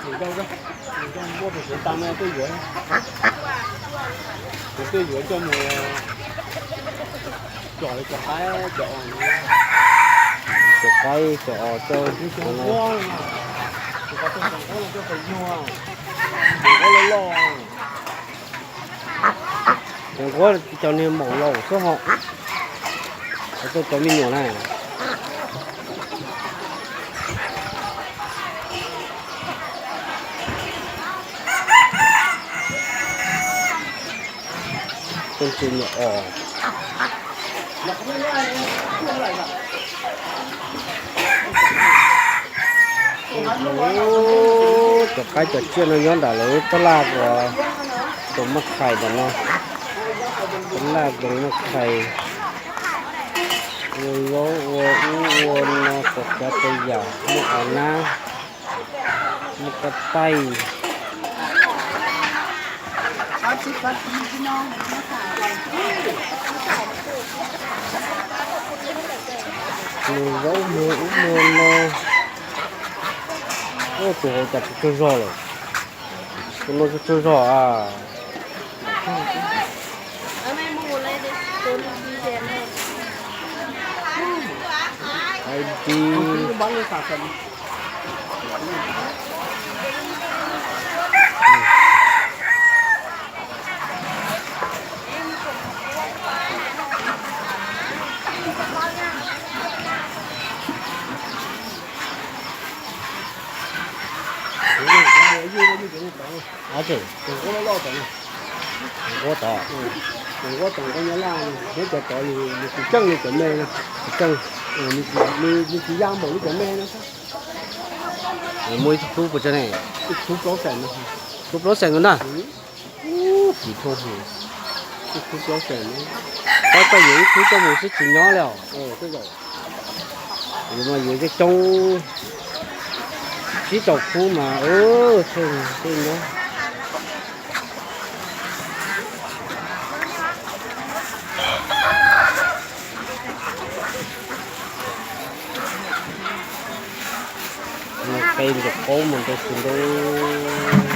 Tus nrauj, tus nrauj muab tus suav tas no tuaj yuav, kuv tuaj yuav coj mus tsom li cov qaib cov os, cov qaib cov os coj, cov nquab, cov nquab loj loj, cov nquab cov niag maum laus xwb ho, cov me nyuam na. Koj ntsia nyuam os. Cov qaib cov tsiaj no nyob nram lawv tab laj, Doos Maj Khais ntawm no, tab laj Doos Maj Khais. Ua zaub ua ub ua no, txhua tsav txhua yam, muaj av nab, muaj kab taij, muag zaub muag ub muag no. Tus hauv cas tsaug tsaug zog lawm. Tus no tsaug tsaug zog a. Hais tias Tus nquab tod, tus nquab tod nquab Nyab Laj, nyob cov tod nws tsis tseej li cov me no, tsis tseej, nws tsis ya npaum li cov me no. Muaj ib tug hlub puas tseeb ne? Hlub plaub xees no. Hlub plaub xees no na. Ub, kim thooj, hlub plaub xees no. Koj txawj yuav ib khub coj mus xwb tsis nyob li os. Yuav mas yuav coob coob, tsib rau khub mas, tej nyob. Qe ntsuag qaub mas ntau tsis ntau.